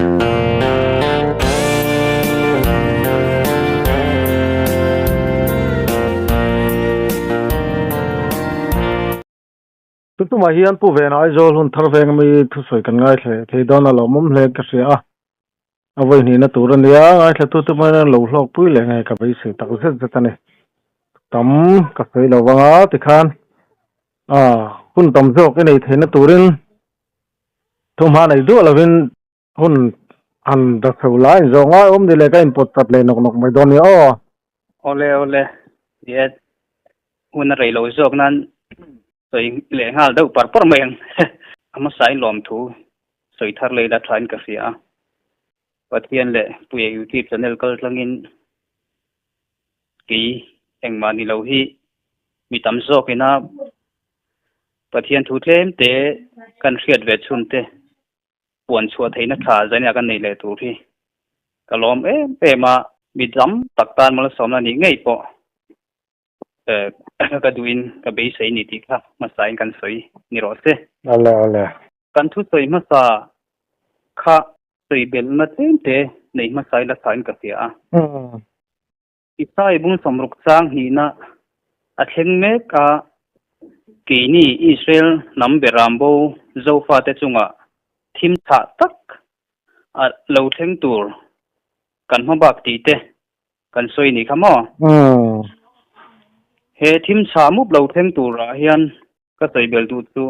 Tutumah hian Pu Vena Aizawl hun thar veng ami thusawi kan ngaithla leh thei dawn a lawmawm hle ka hria a, a vawi hnihna tur a nia, ngaithlatute pawhin an lo hlawkpui leh nge ka beisei tak zet zet a ni. Tam ka sawi lo vang a tikhan hun tam zawk i nei theihna turin thuhma nei duah lovin hun han da chho lai zawh ngai awm ni le ka inpawt chat leh nawk nawk mai dawn nia aw. Awle awle nia hun a rei lo zawk nan sawi leh nghal deuh par par mai ang a hmasa in lawmthu sawi thar lei la tha in ka hria a Pathian leh Puia YouTube channel kal tlangin kei engmah ni lo hi mi tam zawk ina Pathian thu tlem te kan hriat ve chhun te puan chhuah theihna tha zaina kan nei leh tur hi ka lawm em em a, mi tam tak tan malsawmna nih ngei pawh ka duhin ka beisei ni tih kha hmasain kan sawi ni rawh se. Awle awle. Kan thusawi hmasa kha sawi belhna tlem te nei hmasa ila thain ka hria a. Isai bung sawmruk chang hnihna a thleng mek a, keini Israel hnam berambo Zofate chungah thim chhah tak a lo thleng tur kan hma bak tih te kan sawi ni kha maw? He thim chhah mup lo thleng turah hian ka sawi bel duh chu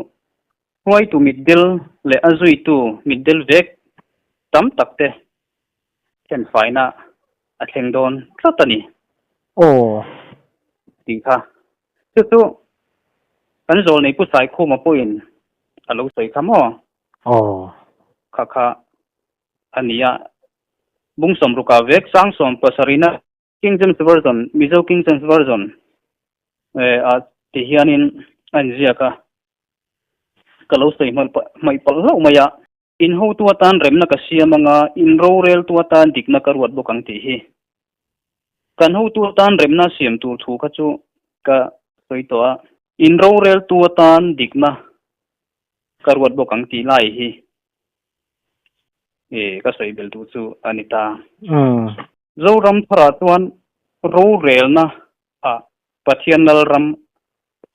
hruaitu mitdel leh a zuitu mitdel vek tam tak te Thenfaina a thleng dawn tlat a ni. Aw. Tih kha. Chu chu kan zawlnei Pu Saikhuma pawhin a lo sawi kha maw? Aw. Kha kha a ni a. Bung sawmrukah vek sang sawm pasarihna King James Version, Mizo King James Version, ah ti hianin a inziak a. Ka lo sawi hmaih palh hlauh mai a. In hotu atan remna ka siam anga, in roreltu atan dikna ka ruat bawk ang tih hi. Kan hotu atan remna siam tur thu kha chu ka sawi tawh a, in roreltu atan dikna ka ruat bawk ang tih lai hi ka sawi bel duh chu a ni ta. Zoram tharah chuan rorelna ah Pathian Lalram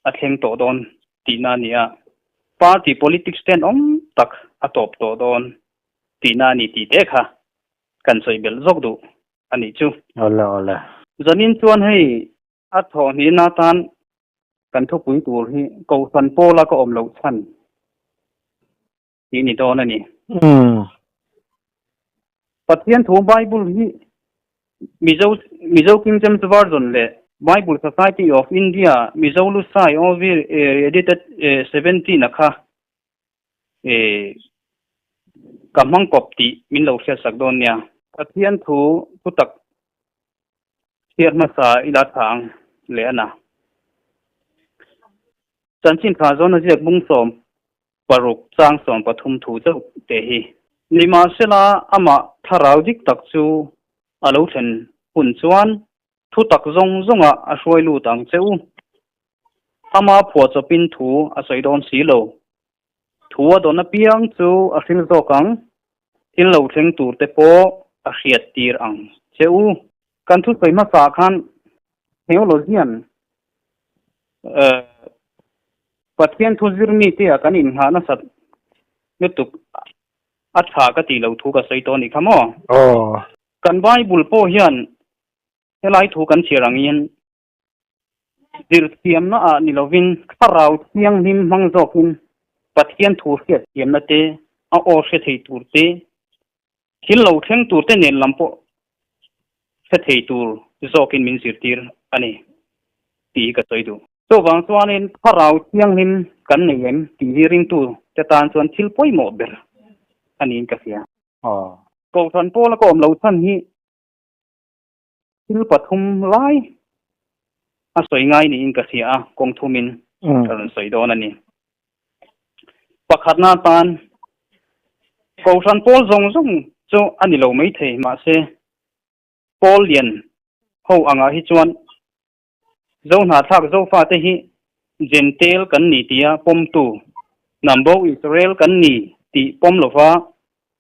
a thleng tawh dawn tihna a ni a, party politics tenawm tak a tawp tawh dawn tihna a ni tih te kha kan sawi belh zawk duh a nih chu. Awle awle. Zanin chuan hei a thawh hnihna atan kan thupui tur hi Kohhran pawla ka awm loh chhan tih ni dawn a ni. Pathian thu Bible hi Mizo Mizo King James Version leh Bible Society of India Mizo Lusai OV Edited 17 a kha ka hmang kawp tih min lo hriatsak dawn nia. Pathian thu thutak chhiar hmasa ila tha ang leh a na. Chanchin tha zawn a ziak bung sawm Paruk chang 13 thu chauh te hi. Nimahsela amah thlarau dik tak chu a lo thlen hun chuan thu tak zawng zawngah a hruai lut ang che u. Ama phuahchawpin thu a sawi dawn si lo. Thu a dawn apiang chu a hril zawk ang, thil lo thleng tur te pawh a hriat tir ang che u. Kan thusawi hmasa ah khan theologian Pathian thu zir mite ah kan inngah nasat lutuk a tha ka tih lo thu ka sawi tawh a nih kha maw? Aw. Kan Bible pawh hian helai thu kan chhiar ang hian zir thiamna ah ni lovin thlarau thianghlim hmang zawkin Pathian thu hriat thiamna te, a aw hre thei tur te, thil lo thleng tur te nen lam pawh hre thei tur zawkin min zirtir a ni tih hi ka sawi duh. Chuvang chuanin thlarau thianghlim kan nei em tih hi ringtu te tan chuan thil pawimawh ber a niin ka hria. Kohhran pawla ka awm lo chhan hi thil pathum lai a sawi ngai niin ka hria a, kawng thumin ka rawn sawi dawn a ni. Pakhatna atan Kohhran pawl zawng zawng chu a ni lo maithei mahse pawl lian ho angah hi chuan Zohnahthlak Zofate hi Jentail kan ni tia pawmtu, hnambo Israel kan ni tih pawm lova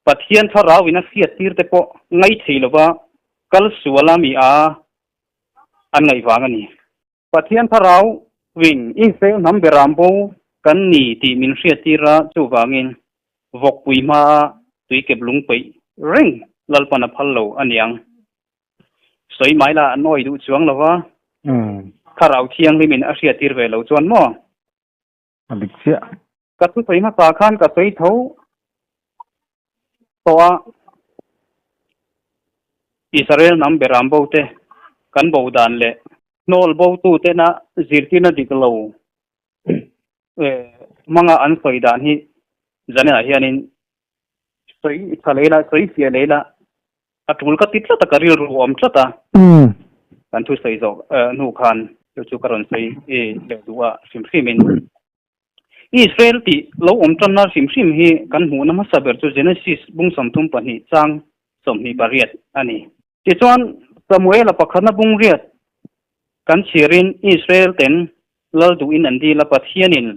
Pathian thlarau in a hriat tir te pawh ngai thei lova kal sual a mi a an ngaih vang a ni. Pathian thlarau in Israel hnam beram bo kan ni tih min hriat tir a, chuvangin vawkpui hma a tuikep lung peih reng Lalpan a phal lo a niang. Sawi mai la an awi duh chuang lo va, thlarau thianghlim in a hriat tir ve lo chuan maw? A dik chiah. Ka thusawi hmasa khan ka sawi tho tawh a, Israel hnam beram bo te kan bo dan leh hnawl bo tu tena zirtirna dik lo hmanga an sawi dan hi zanah hianin sawi tha lei la, sawi fiah lei la, a tul ka ti tlat a, ka rilru a awm tlat a. Kan thu sawi zawh hnu khan chu chu ka rawn sawi leh duh a hrim hrimin. Israel tih lo awm tanna hrim hrim hi kan hmuhna hmasa ber chu Genesis bung 32 chang 28 a ni. Tichuan, Samuela pakhatna bung riat kan chhirin Israel ten lal duhin an dil a, Pathianin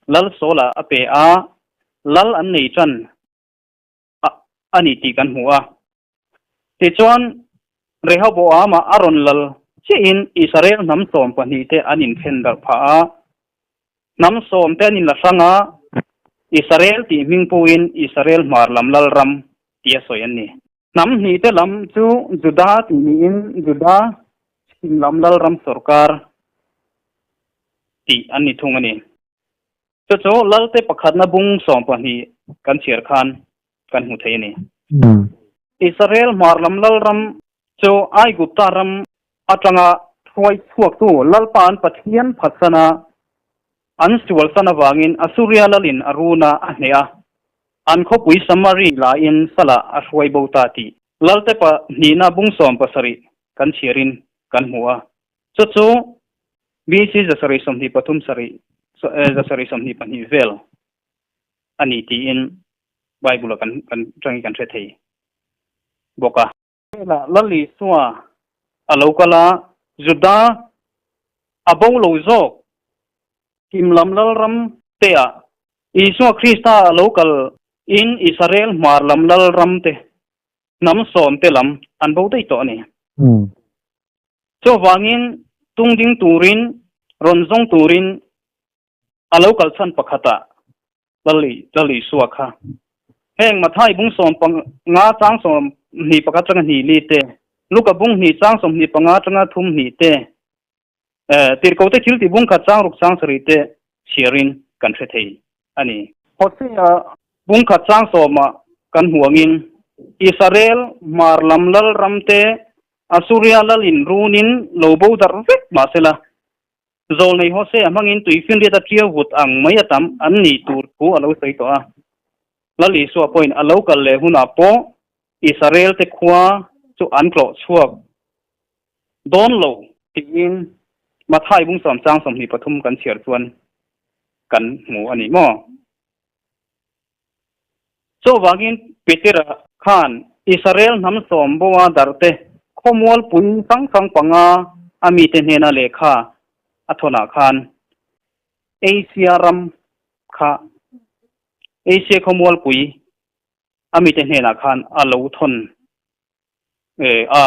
lal Saula a pe a, lal an nei tan a a ni tih kan hmu a. Tichuan, Rehoboama a rawn lal chiahin Israel hnam 12 te an inthen darh phah a, hnam sawm te an inla hrang a, Israel tih hming puhin Israel hmar lam lal ram tia sawi an ni. Hnam hnih te lam chu Juda tih niin Juda chhim lam lalram sawrkar tih an ni thung a ni. Chu chu Lalte pakhatna bung 12 kan chhiar khan kan hmu thei a ni. Israel hmar lam lalram chu Aigupta ram atanga hruai chhuaktu Lalpa an Pathian phatsana an sualsan avangin Asuria lalin a runa a hneh a. An khawpui Samari laiin salah a hruai bo ta tih Lalte pahnihna bung 17 kan chhiarin kan hmu a. Chu chu BC 723 sarih 722 vel a ni tiin Bible-a kan kan tangin kan hre thei bawk a. Hela Lal Isua a lo kal a, Juda a bo lo zawk Kim lam lalram te ah Isua Krista a lo kal in Israel hmar lam lalram te hnam sawm te lam an bo daih tawh a ni. Chuvangin tung ding turin rawn zawng turin a lo kal chhan pakhat ah Lal Isua kha heng Mathai bung 15 chang 21 atanga hnih li te, Luka bung hnih chang 25 atanga thum hnih te, Tirhkohte thil tih bung khat chang ruk chang sarih te chhiarin kan hre thei a ni. Hosea bung khat chang sawmah kan hmu angin Israel hmar lam lal ram te Asuria lalin runin lo bo darh vek mahsela zawlnei Hosea hmangin tuifinriat a ṭiau vut ang mai a tam an nih tur thu a lo sawi tawh a. Lal Isua pawhin a lo kal leh hunah pawh Israel te khua chu an tlawh chhuak Dawn lo tiin Mathai bung sawm chang 23 kan chhiar chuan kan hmu a ni maw? Chuvangin Petera khan Israel hnam sawm boa darte khawmualpui hrang hrang panga a mite hnena lehkha a thawnah khan Asia ram kha Asia khawmualpui a mite hnenah khan a lo thawn a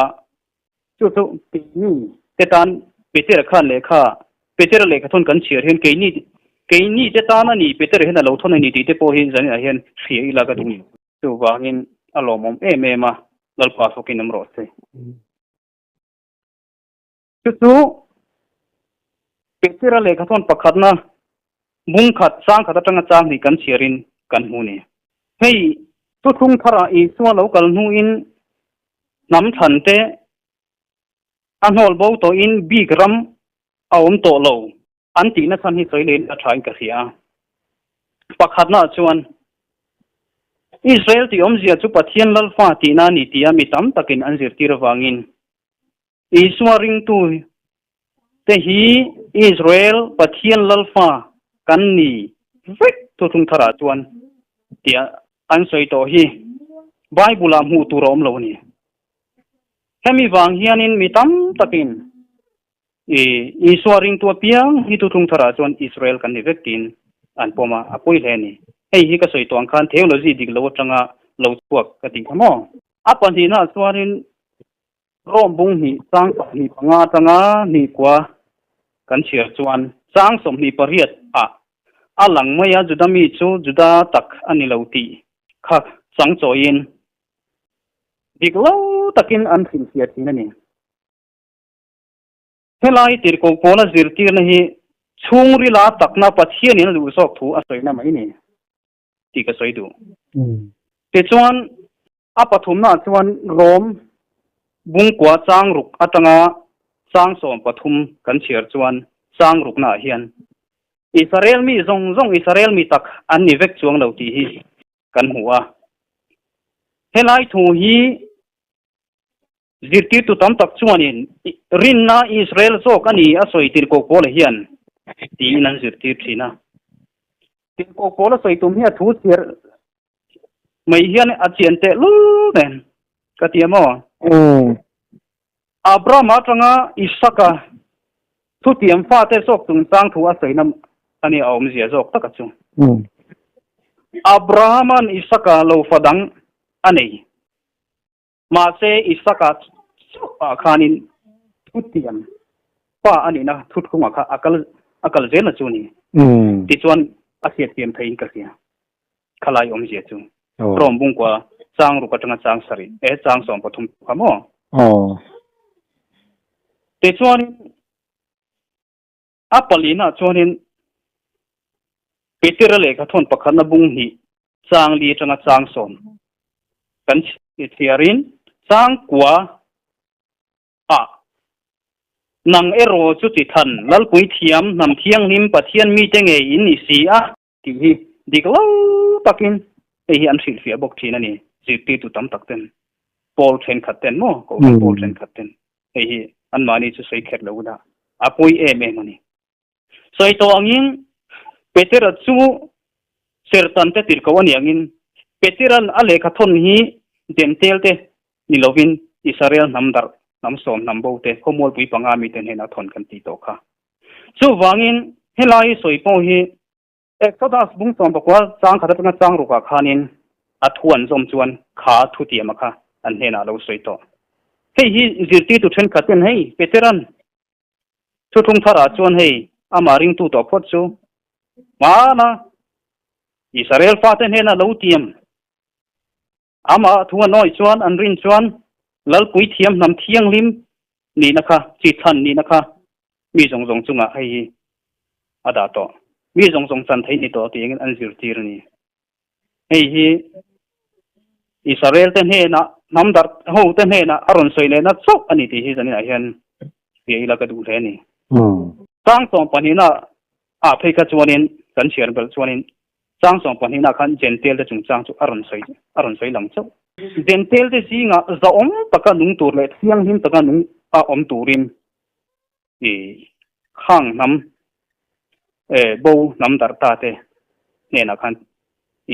chu chu keini te tan Petera khan lehkha Petera lehkha thawn kan chhiar hian keini keini te tan a ni Petera hian a lo thawn a ni tih te pawh hi zaninah hian hria ila ka duh chuvangin a lawmawm em em a Lalpa fawkin awm rawh se. Chu chu Petera lehkha thawn pakhatna bung khat chang khat atanga chang hnih kan chhiarin kan hmu ni. Hei thuthlung tharah Isua lo kal hnuin hnam thlan te a hnawl bo tawhin bik ram a awm tawh lo an tihna chhan hi sawi leiin a thain ka hria a. Pakhatnaah chuan Israel tih awmzia chu Pathian Lalfa tihna a ni tia mi tam takin an zirtir avangin Isua ringtu te hi Israel Pathian Lalfa kan ni vek thuthlung tharah chuan tia an sawi tawh hi Bible ah hmuh tur a awm lo a ni. Hemi vang hianin mi tam takin Isua ringtu apiang hi thuthlung tharah chuan Israel kan ni vek tiin an pawm a, a pawi hle a ni. Hei hi ka sawi tawh ang khan theology dik lo atanga lo chhuak ka tih kha maw. A pahnihnaah chuanin Rome bung hnih chang 25 atanga hnih kua kan chhiar chuan chang 28 ah a lang mai a, Juda mi chu Juda tak a ni lo tih kha chang chawiin dik lo takin an hrilhfiah thin a ni. Helai tirhkoh pawla zirtirna hi chhungrila takna Pathianin a duh zawk thu a sawina mai ni tih ka sawi duh. Tichuan, a pathumnaah chuan Rom bungkua chang ruk atanga chang 13 kan chhiar chuan chang ruknaah hian Israel mi zawng zawng Israel mi tak an ni vek chuang lo tih hi kan hmu a. Helai thu hi Zirtirtu tam tak chuanin rinna Israel zawk a ni a sawi tirhkoh Paula hian tiin an zirtir thin a. Tirhkoh Paula sawi tum hi a thu chhiar mai hian a chian teh lul nen ka ti a maw? Abrahama atanga Isaka thutiam fate zawk chungchang thu a sawina a ni a awmzia zawk taka chu. Abrahama'n Isaka lo fa dang a nei. Mahse, Isaka chauhah khanin thutiam pa a nihna thuthlungah kha a kal a kal zelna chu a ni. Tichuan, a hriatthiam theihin ka hria. Khalai awmzia chu Rome bungkua chang ruk atanga chang sarih e chang 13 kha maw? Tichuanin a palinah chuanin Petera lehkha thawn pakhatna bung hnih chang li atanga chang 10 kan chhiarin chang kua ah nang erawh chu ti than Lalpui thiam hnam thianghlim Pathian mite ngei in ni si a tih hi dik lo takin hei hi an hrilhfiah bawk thin a ni zirtirtu tam tak ten pawl thenkhat ten maw kohhran pawl thenkhat ten hei hi anmahni chu sawi kher lo ula a pawi em em a ni. Sawi tawh angin Petera chu sertan te tirhkoh a ni angin Petera'n a lehkha thawn hi Jentail te ni lovin Israel hnam darh, hnam sawm, hnam bo te, khawmualpui panga mite hnenah thawn kan tih tawh kha. Chuvangin helai sawi pawh hi Exodus bung 19 chang khat atanga chang rukah khanin a thu an zawm chuan kha thutiama kha an hnenah a lo sawi tawh. Hei hi zirtirtu thenkhat ten hei Petera'n Thuthlung tharah chuan hei amah ringtu tawh phawt chu hmana Israel fate hnena lo tiam amah thu a nawi chuan an rin chuan Lalpui thiam hnam thianghlim nihna kha chi chhan nihna kha mi zawng zawng chungah hei hi a dah tawh. Mi zawng zawng chan thei ni tawh tih engin an zirtir a ni. Hei hi Israel te hnenah hnam darh ho te hnenah a rawn sawi lehna chauh a ni tih hi zaninah hian hria ila ka duh hle a ni. Chang 12 ah ah phei kha chuanin kan chhiar belh chuanin chang 12 ah khan Jentail te chungchang chu a rawn sawi a rawn sawi lang chauh. Jentail te zingah zahawm taka nung tur leh thianghlim taka nung a awm turin i khang hnam eh bo hnam darh ta te hnenah khan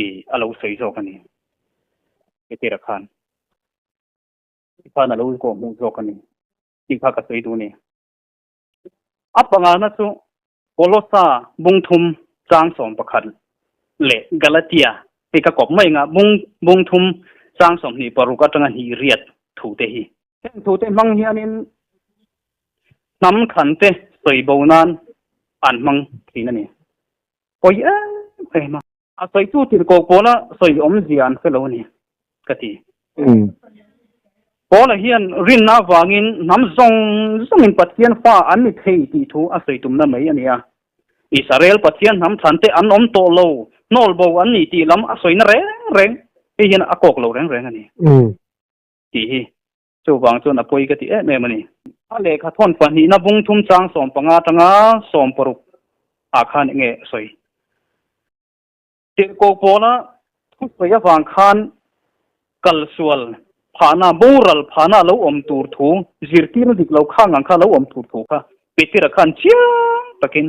i a lo sawi zawk a ni. Petera khan i khan a lo kawh hmuh zawk a ni tih kha ka sawi duh a ni. A pangana chu Kolosa bung thum chang 11 leh Galatia hei ka kawp mai anga bung bung thum chang 26 atanga hnih riat thu te hi. Heng thu te hmang hianin hnam thlan te sawi bo nan an hmang thin a ni. Pawi em em a. A sawitu tirhkoh pawla sawi awmzia an hre lo a ni ka ti. Pawla hian rinna avangin hnam zawng zawngin Pathian fa an ni thei tih thu a sawi tumna mai a ni a. Israel Pathian hnam thlan te an awm tawh lo, hnawl bo an ni tih lam a sawina reng reng hei hian a kawk lo reng reng a ni tih hi. Chuvang chuan a pawi ka ti em em a ni. A lehkha thawn pahnihna bung thum chang 15 atanga 16 ah khan enge a sawi? Tirhkoh pawla thusawi avang khan kalsual phahna, boral phahna a lo awm tur thu, zirtirna dik lo khang ang kha a lo awm tur thu kha Petera khan chiang takin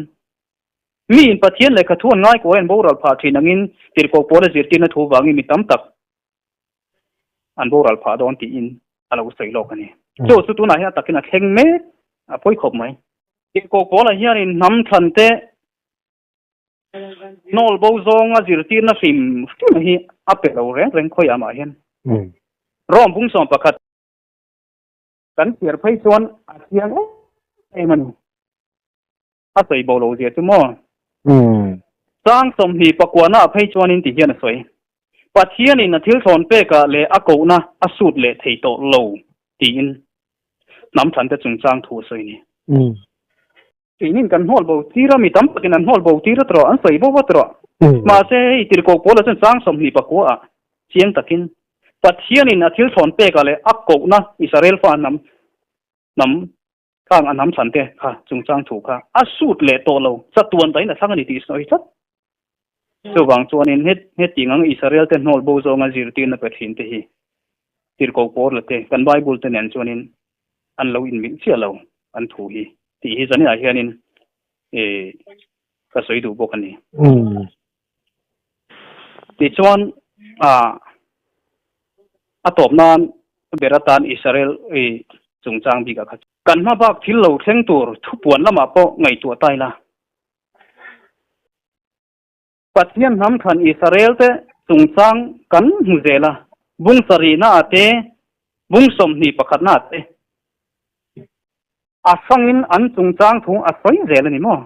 miin Pathian lehkha thu an ngai kuah hian boral phah thin angin tirhkoh pawla zirtirna thu vangin mi tam tak an boral phah dawn tiin a lo sawi lawk a ni. Chu chu tunah hian a takin a thleng mek a pawi khawp mai. Tirhkoh pawlah hianin hnam thlan te Hnawl bo zawnga zirtirna hrim hrim hi a pe lo reng reng khawiah mah hian. Rom bung 11 kan chhiar phei chuan a chiang em em a ni. A sawi bo lo zia chu maw? Chang 29 ah phei chuanin ti hian a sawi. Pathianin a thil thlawn pekah leh a kohna a sut leh thei tawh lo tiin hnam thante chungchang thu a sawi a ni. Keinin kan hnawl bo tir a, mi tam takin an hnawl bo tir a tawh, an sawi bo a tawh. Mahse, hei tirhkoh pawl ah chuan chang 29 ah chiang takin Pathianin a thil thlawn pekah leh a kohna Israel fa hnam hnam khang a hnam chhan te kha chungchang thu kha a sut leh tawh lo, chatuan dahin a thlang a ni tih sawi tlat. Chuvang chuanin heti ang Israel te hnawl bo zawnga zirtirna pe thin te hi tirhkoh pawl la te kan Bible te nen chuanin an lo inmilh chiah lo an thu hi tih hi zaninah hianin ka sawi duh bawk a ni. Tichuan a tawp nan ber atan Israel chungchang bikah kha kan hma bak thil lo thleng tur thupuan lamah pawh ngaihtuah ta ila. Pathian hnam thlan Israel-te chungchang kan hmu zel a, bung sarihnaah te, bung 21naah te a hrangin an chungchang thu a sawi zel a ni maw?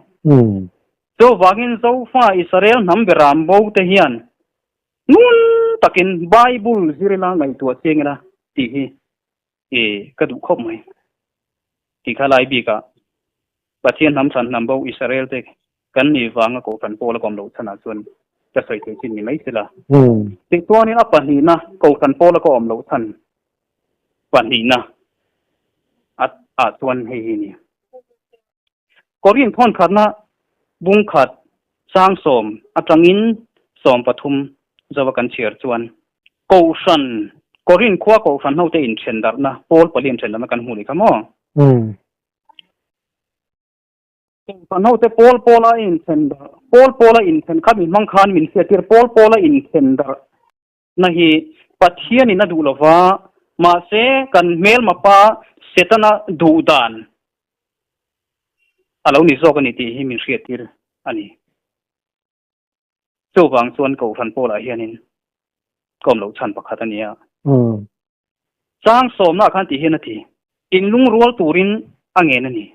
Chuvangin Zofa Israel hnam beram bo te hian ngun takin Bible zir ila ngaihtuah chiang ila tih hi i ka duh khawp mai. Tih kha lai bikah Pathian hnam thlan hnam bo Israel te kan nih vanga Kohhran pawl a kawm loh chhanah chuan ka sawi thei chin ni mai sela. Tichuanin a pahnihna Kohhran pawl a ka awm loh chhan pahnihna a ah chuan hei hi a ni. Korin thawn khatna bung khat sang 10 atangin 13 zova kan chhiar chuan Kohhran, Korin khua Kohhran hote inthen darhna, pawl pali inthen darhna kan hmu leh kha maw? Kohhran hote pawl pawla inthen darh, pawl pawla inthen kha min hmang khan min hriattir, pawl pawla inthen darhna hi Pathianin a duh lova, mahse kan hmelma pa Setana duh dan a lo ni zawk a ni tih hi min hriattir a ni. Chuvang chuan Kohhran pawlah hianin ka awm loh chhan pakhat a ni a. Chang sawmnaah khan tih hian a ti. Inlungrual turin a ngen a ni.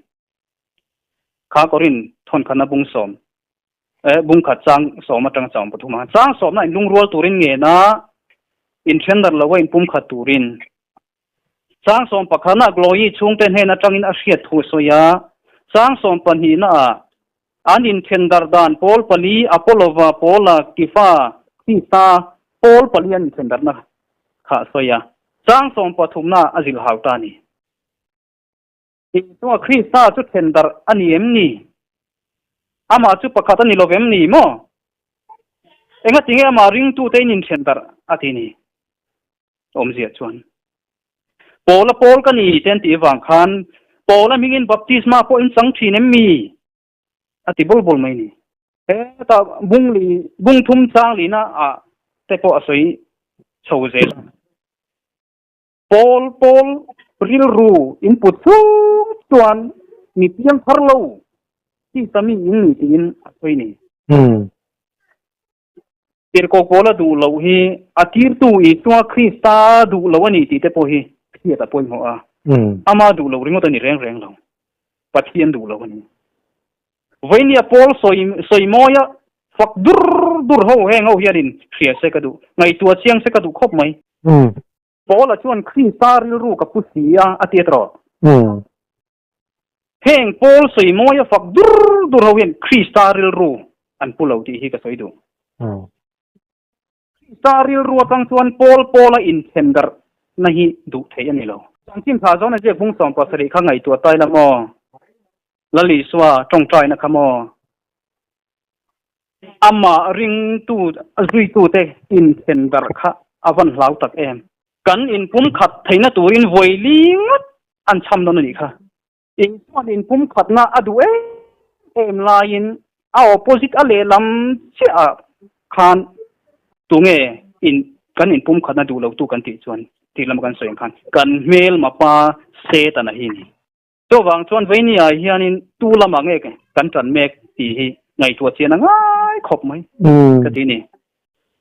Kha Korin thawnkhatna bung sawm, eh, bung khat chang 10 atanga 13 ah chang sawmna inlungrual turin ngen a, inthen darh loa inpumkhat turin. Chang 11ah Gloyi chhungte hnen atangin a hriat thu a sawi a. Chang 12naah An inthen darh dan pawl pali, Apollova, Paula, Kifa, Krista, pawl pali an inthen darhna kha a sawi a. Chang 13na a zilh hau ta a ni. Isua Krista chu then darh a ni em ni? Amah chu pakhat a ni lo vem ni maw? Engatinge amah ringtute in inthen darh a ti ni? Awmzia chuan Paula pawl ka ni te an tih avang khan Paula hmingin baptisma pawh in chang thin em mi? A ti bul bul mai ni. Hetah bung li bung thum chang lina ah te pawh a sawi chho zel a. Pawl pawl rilru in put chung chuan mi piang thar lo tisa mi in ni tiin a sawi ni. Tirhkoh Paula duh loh hi a tirtu Isua Krista duh loh a ni tih te pawh hi hriat a pawimawh a. Ama duh loh ringawt a ni reng reng lo. Pathian duh loh a ni. Vawinia Paul sawi sawi mawi a, fak dur dur ho heng ho hianin hria se ka duh, ngaihtuah chiang se ka duh khawp mai. Paula chuan Krista rilru ka pu si a, a ti a tawh. Heng Paul sawi mawi a fak dur dur ho hian Krista rilru an pu lo tih hi ka sawi duh. Krista rilru atang chuan Paul Paula inthen darh na hi duh theih a ni lo. Chanchin tha zawn a ziak bung 17 kha ngaihtuah tai la maw? Lal Isua tawngtaina kha maw? Amah ringtu zuitute inthen darh kha a van hlau tak em? Kan inpumkhat theihna turin vawi li ngawt an chham dawn a nih kha. Inchuan inpumkhatna a duh em em laiin a opposite a lehlam chiah ah khan tunge in kan inpumkhatna duh lotu kan tih chuan tih lama kan sawi ang khan kan hmelma pa Setana hi a ni. Chuvang chuan Veinia hianin tu lamah nge kan tan mek tih hi ngaihtuah chian a ngai. khawp mai ka ti ni.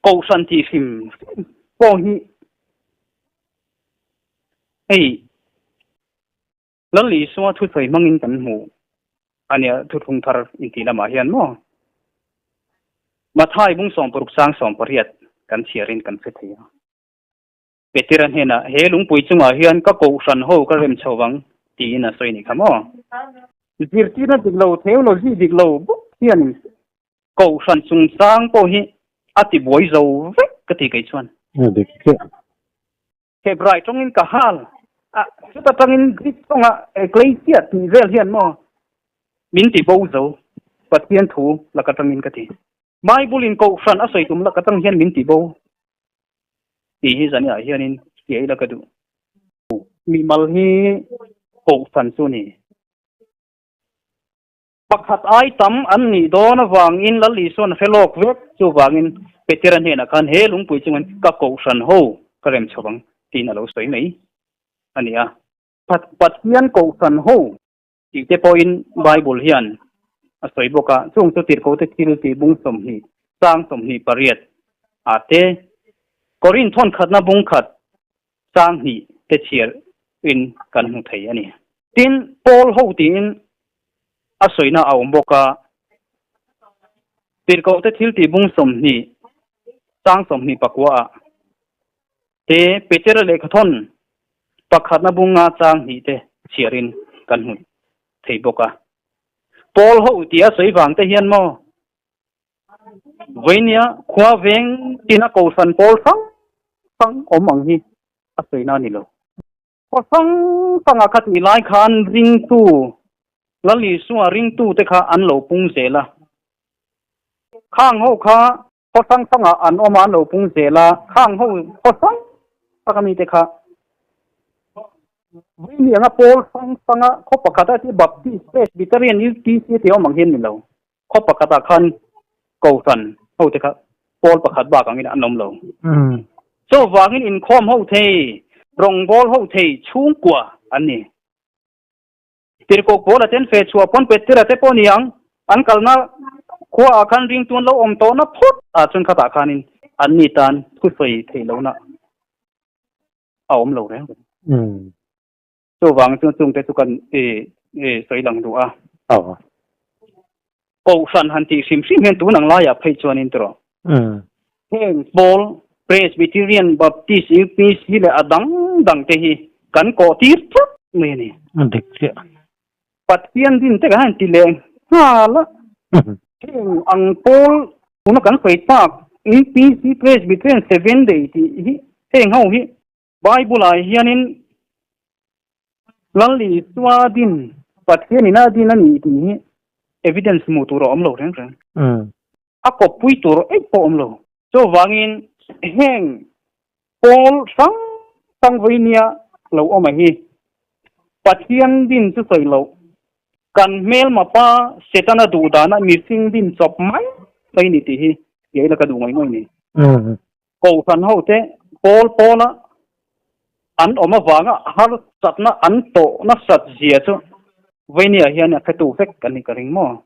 Kohhran tih hrim hrim pawh hi hei Lal Isua thusawi hmangin kan hmu a nia thuthlung thar intih lamah hian maw Mathai bung 60 sang 18 kan chhiarin kan hre thei a. Petera hnenah, He lungpui chungah hian ka kohhran ho ka rem chho vang, tiin a sawi a nih kha maw? Zirtirna dik lo, theology dik lo bawk hianin kohhran chungchang pawh hi a ti buai zo vek ka ti kei chuan. A dik chiah. Hebrai tawngin ka hal a, chuta tangin Greek tawnga eklesia tih vel hian maw min ti bo zo, Pathian thu laka tangin ka ti. Bible in kohhran a sawi tum laka tang hian min ti bo. Tih hi zaniah hianin hria ila ka duh. Mimal hi kohhran chu ni. Pakhat ai tam an nih dawn avangin Lal Isuan a hre lawk vek. Chuvangin Petera hnenah khan he lungpui chungin ka kohhran ho ka rem chho ang tiin a lo sawi mai a ni a. Pathian kohhran ho tih te pawhin Bible hian a sawi bawk a, chung chu tirhkote thil tih bung 20 sang 28 ah te, Korinth thawnkhatna bung khat sang hnih te chhiar in kan hmu thei a ni. Tin, Paul ho tiin a sawina a awm bawk a, tirhkote thil tih bung 20 sang 24 ah te, Petera lehkhathawn pakhatna bunga chang hnih te chhiarin kan hmu thei bawk a. Paul ho tia sawi vang te hian maw vawinia khua veng tina kohhran pawl hrang hrang awm ang hi a sawi na a ni lo. Khua hrang hranga kha tih lai khan ringtu Lal Isua ringtu te kha an lo pung zel a. Khang ho kha Khaw hrang hrangah an awm a, an lo pung zel a, khang ho khaw hrang hrang ami te kha vui ni anga pawl hrang hranga khaw pakhata ti Baptist, Presbyterian, UPC tih awm ang hian ni lo. Khaw pakhatah khan Kohhran ho te kha pawl pakhat bak angin an awm lo. Chuvangin inkhawm ho thei, rawngbâwl ho thei chhungkua an ni. Tirhkoh Paula ten fe chhuah pawn Petera te pawh ni ang, an kalna khua ah khan ringtu an lo awm tawhna phawt ah chuan khatah khanin an ni tan thusawi theih lohna a awm lo reng reng. Chuvang chuan chungte chu kan sawi lang duh a. Kohhran han tih hrim hrim hian tun ang laiah phei chuanin tawh heng pawl Presbyterian, Baptist, UPC leh a dang dang te hi kan kawh tir tlat mai a ni. A dik chiah. Pathian din te kan han ti leh nghal a. Heng ang pawl tuna kan sawi tak UPC, Presbyterian, Seventh Day tih hi heng ho hi Bible ah hianin Lal Isua din, Pathian in a din a ni tih hi evidence hmuh tur a awm lo reng reng. A kawppui tur eih pawh a awm lo. Chuvangin heng pawl hrang hrang vawi nia lo awm a hi Pathian din chu sawi loh, kan hmelma pa Setana duh dana mihring din chawp mai mai ni tih hi kei la ka duh ngaih ngaih ni. Kohhran hote pawl pawla an awm avanga harsatna an tawh nasat zia chu Vainia hian a hretu vek a ni ka ring maw?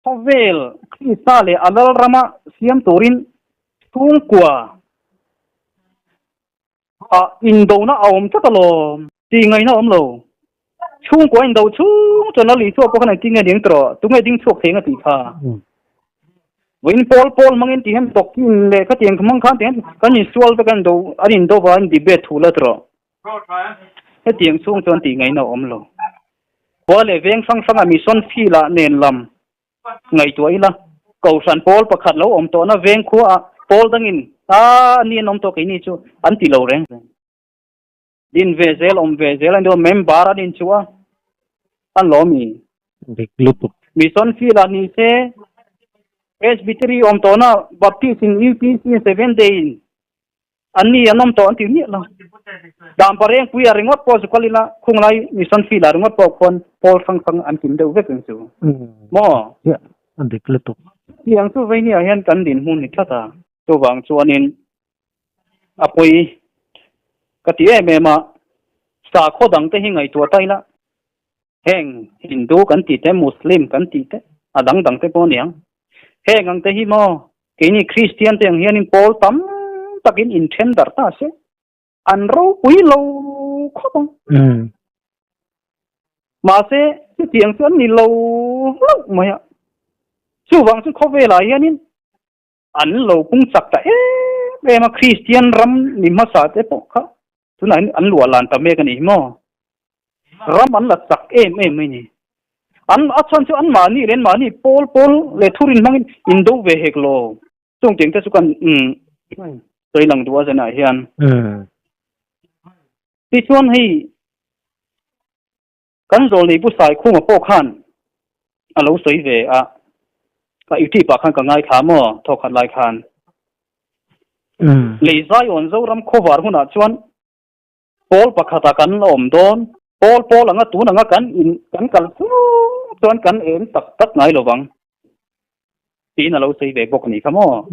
Khawvel Krista leh a Lalrama siam turin chhungkua ah indona a awm tlat alawm tih ngaihna a awm lo. Chhungkua indo chhung chuan Lal Isua pawh khan engtin nge ding tawh, tunge ding chhuak thei ang a tih kha. Vawiin pawl pawl hmangin tih hian doctrine leh khatiang hmang khan tih hian kan insual vek a, indo an indo va an debate thu la tawh. Hetiang chhung chuan tih ngaihna a awm lo. Khua leh veng hrang hrangah mission field ah nen lam ngaihtuah ila, Kohhran pawl pakhat lo awm tawhna veng khuaah pawl dangin a ni an awm tawh keini chu an ti lo reng reng. Din ve zel, awm ve zel a ni dawn, member an inchuh a, an lawm i. Dik lutuk. Mission field ah ni se, Presbytery awm tawhna, Baptist in UPC in Seventh Day in an ni an awm tawh an ti miah lo. Dan parengpui ah ringawt pawh chu kal ila, khunglai mission field ah ringawt pawh khuan pawl hrang hrang an kim deuh vek ang chu. Maw? Chiah, a dik lutuk. Tiang chu veinia hian kan dinhmun ni tlat a. Chuvang chuanin a pawi ka ti em em a, sakhaw dang te hi ngaihtuah ta ila, heng Hindu kan tih te, Muslim kan tih te, a dang dang te pawh a ni ang. Heng ang te hi maw keini Kristian te ang hianin pawl tam takin inthen darh ta se an ropui lo khawp ang. Mahse chutiang chu an ni lo hlauh mai a. Chuvang chu khawvelah hianin an lo pung chak ta em em a, Kristian ram ni hmasa te pawh kha tunah hian an luah lan ta mek a ni hi maw? Ram an la chak em em mai ni. An a chhan chu an mahni leh an mahni pawl pawl leh thurin hmangin indo ve hek lo. Chung tiang te chu kan sawi lang duh a zanah hian. Tichuan hei Kan zawlnei Pu Saikhuma pawh khan a lo sawi ve a, ka YouTube ah khan ka ngaithla maw thawkhat lai khan. Lei Zion Zoram khawvar hunah chuan pawl pakhatah kan la awm dawn, pawl pawl anga tun anga kan in kan kal chung chuan kan eng tak tak ngai lovang tiin a lo sawi ve bawk a nih kha maw.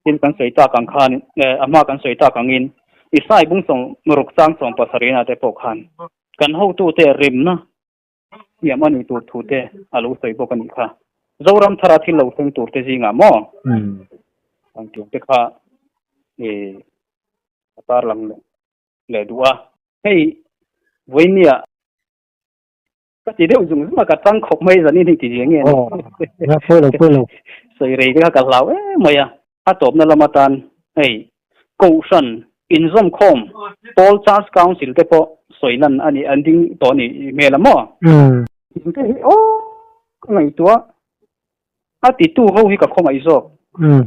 Tin kan sawi tak ang khan a hma kan sawi tak angin Isai bung sawm ruk chang sawm pasarihna te pawh khan kan hotute rimna siam a nih tur thu te a lo sawi bawk a nih kha. Zoram thara thil lo thleng tur te zingah maw ang tur te kha a tarlang leh duh a. Hei vawinia Ka ti deuh zung zung a, ka tang khawp mai zanin hi ti zia nge ni. Aw, pawi lo, pawi lo. Sawi rei te kha ka hlau em mai a. A tawpna lam atan hei Kohhran inzawmkhawm Paul Church Council te pawh sawi lan a ni, an ding tawh a ni hmel a maw? Thing te hi aw ka ngaihtuah a titu ho hi ka khawngaih zawk.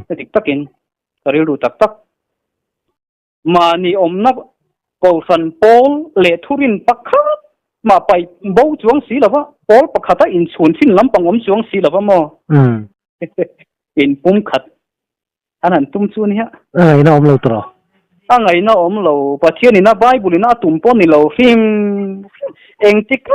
Ka dik takin ka rilru tak tak. Mahni awmna Kohhran pawl leh thurin pakhat mah paih bo chuang si lova, pawl pakhata inchhun thin lampang awm chuang si lova maw? Inpum khat an han tum chu nia. A ngaihna awm lo tawh. A ngaihna awm lo. Pathianin a Bible-in a tum pawh ni lo hrim hrim. Engtik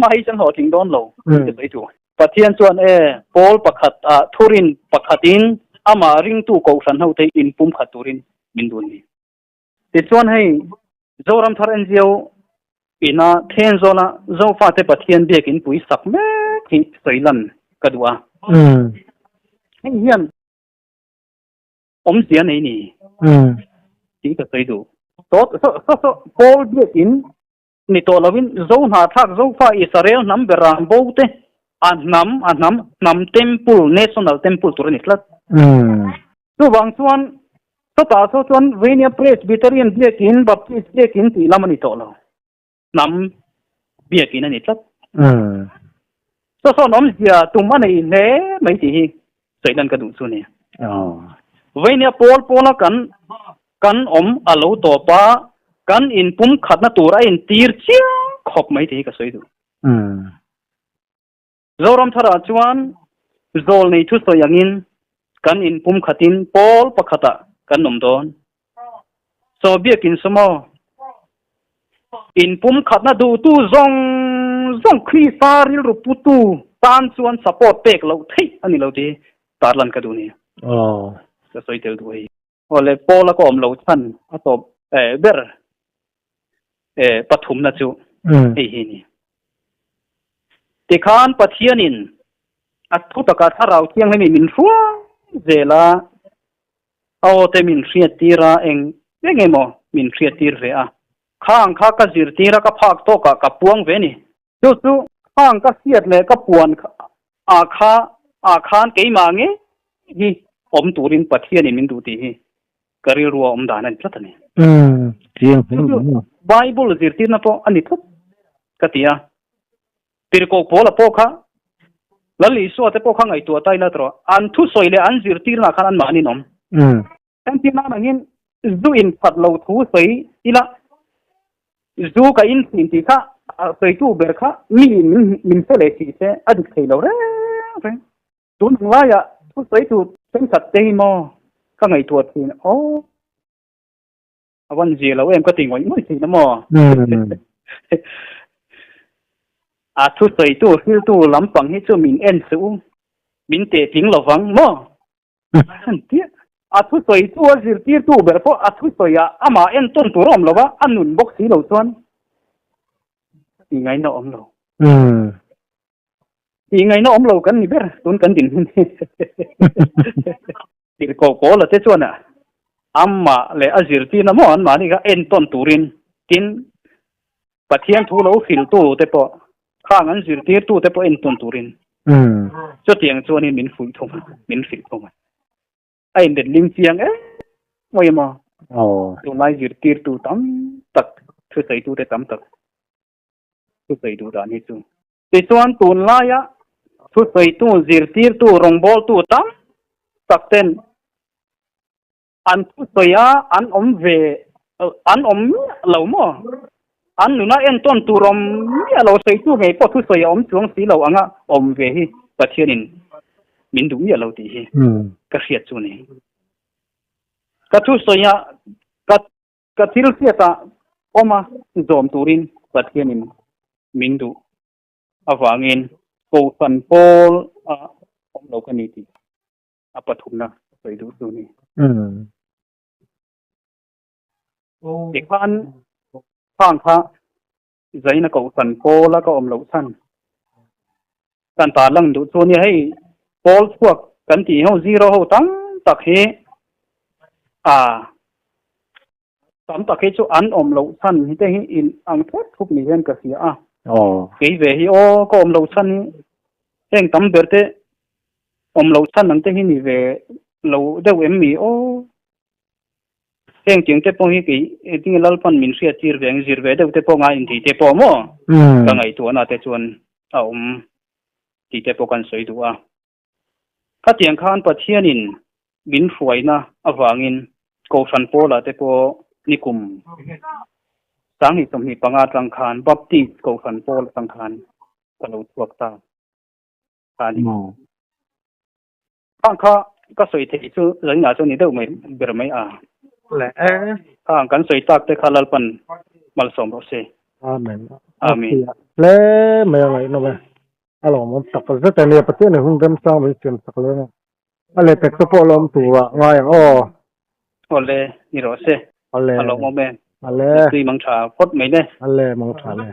mah hi chuan hlawhtling dawn lo tih sawi tur. Pathian chuan e, pawl pakhat ah thurin pakhatin amah ringtu Kohhran hote inpum khat turin min dun ni. Tichuan hei Zoram Thar NGO ina Thenzawla Zofate Pathian biakin pui sak mek hi sawi lan ka duh a. Hei hian awmzia nei ni tih ka sawi duh. Pawl biakin Ni tawh lovin Zo hnahthlak Zofa Israel hnam beram bo te a hnam a hnam hnam temple national temple tur a ni tlat. Chuvang chuan chutah saw chuan Vania Presbyterian biakin Baptist biakin tih lam a ni tawh lo. Hnam biakin a ni tlat. Saw sawn awmzia tum a nei hle mai tih hi sawi lan ka duh chu a ni. Vania pawl pawla kan Kan awm a lo tawp a, kan inpum khatna tur a intir chiang khawp mai tih hi ka sawi duh. Zoram tharah chuan zawl nei thusawi angin kan inpum khatin pawl pakhatah kan awm dawn. Chaw biakin saw maw? Inpum khatna duhtu zawng zawng Krista rilru putu tan chuan support pek loh theih a ni lo tih hi tarlan ka duh nia. Ka sawi tel duh hei. Aw le, Paula ka awm lo chhan a tawp ber pathumna chu hei hi a ni. Tikhan Pathianin a thu taka Thlarau Thianghlim in min hruai zel a, a aw te min hriattir a, eng eng emaw min hriattir ve a. Khang kha ka zirtir a, ka phak tawkah ka puang ve a ni. Chu chu khang ka hriat leh ka puan ah kha ah khan keimah ngei hi awm turin Pathianin min duh tih hi ka rilru a awm dan a ni tlat a ni. Chu chu Bible zirtirna pawh a ni tlat ka ti a. Tirhkoh Paula pawh kha Lal Isua te pawh kha ngaihtuah ta ila tawh an thusawi leh an zirtirna ah khan anmahni an awm. Entir nan angin zu in phat lo thu sawi ila zu ka in thin tih kha sawitu ber kha mi in min hre leh tih se a dik thei lo reng reng. Tun ang laiah thu sawi tur thenkhat te hi maw ka ngaihtuah thin aw a van zia lo em ka ti ngawih ngawih thin a maw. A thu sawitu hriltu lampang hi chu min en suh u min tehtling lovang maw. A thusawitu a zirtirtu ber pawh a thusawiah amah entawn tur a awm lo va, a nun bawk si lo chuan tih ngaihna a awm lo. Tih ngaihna awm lo kan ni ber tun kan dinhmun hi. Tirhkoh Paula te chuan amah leh a zirtirna maw anmahni kha entawn turin tin Pathian thu lo hrilhtu te pawh khang an zirtirtu te pawh entawn turin chutiang chuanin min fuih thung a, min hrilh thung a. A inletling chiang em mai a maw? Tunlai zirtirtu tam tak thusawitu te tam tak thusawi duh dan hi chu. Tichuan tunlaia thusawitu, zirtirtu, rawngbawltu tam tak ten an thusawi a an awm ve an awm miah lo maw? An nuna entawn tur awm miah lo sawitu ngei pawh thusawi a awm chuang si lo anga awm ve hi Pathianin min duh miah lo tih hi ka hriat chu a ni. Ka thusawi a ka Ka thil hriatah awma zawm turin Pathianin min duh avangin Kohhran pawl a awm lo ka ni tih a pathumna ka sawi duh chu a ni. Tikhan khang kha zaina Kohhran pawla ka awm loh chhan kan tarlang duh chu a nia. Hei pawl chhuak kan tih ho zero ho tam tak hi a tam tak hi chu an awm loh chhan hi te hi in ang thut thut ni hian ka hria a. Kei ve hi aw ka awm loh chhan hi heng tam ber te awm loh chhan ang te hi ni ve lo deuh em mi aw. Heng tiang te pawh hi kei engtinge Lalpan min hriat tir ve ang zir ve deuh te pawh ngai intih te pawh maw ka ngaihtuahna te chuan a awm tih te pawh kan sawi duh a. Khatiang khan Pathianin min hruaina avangin Kohhran pawlah te pawh nikum 2025 atang khan Baptist Kohhran pawl atang khan ka lo chhuak ta a ni. Khang kha ka sawi theih chu zaninah chuan ni deuh mai ber mai a. Le e. Khang kan sawi tak te kha Lalpan malsawm rawh se. Amen. Amen. Hle mai a ngaihnawm e. A lawmawm tak zet a nia Pathian in hun remchang min siam sak leng a. A lehpek te pawh lawm turah ngai ang aw. Awle ni rawh se. Awle. A lawmawm e. Awle. Tui mang tha phawt mai le. Awle mang tha le.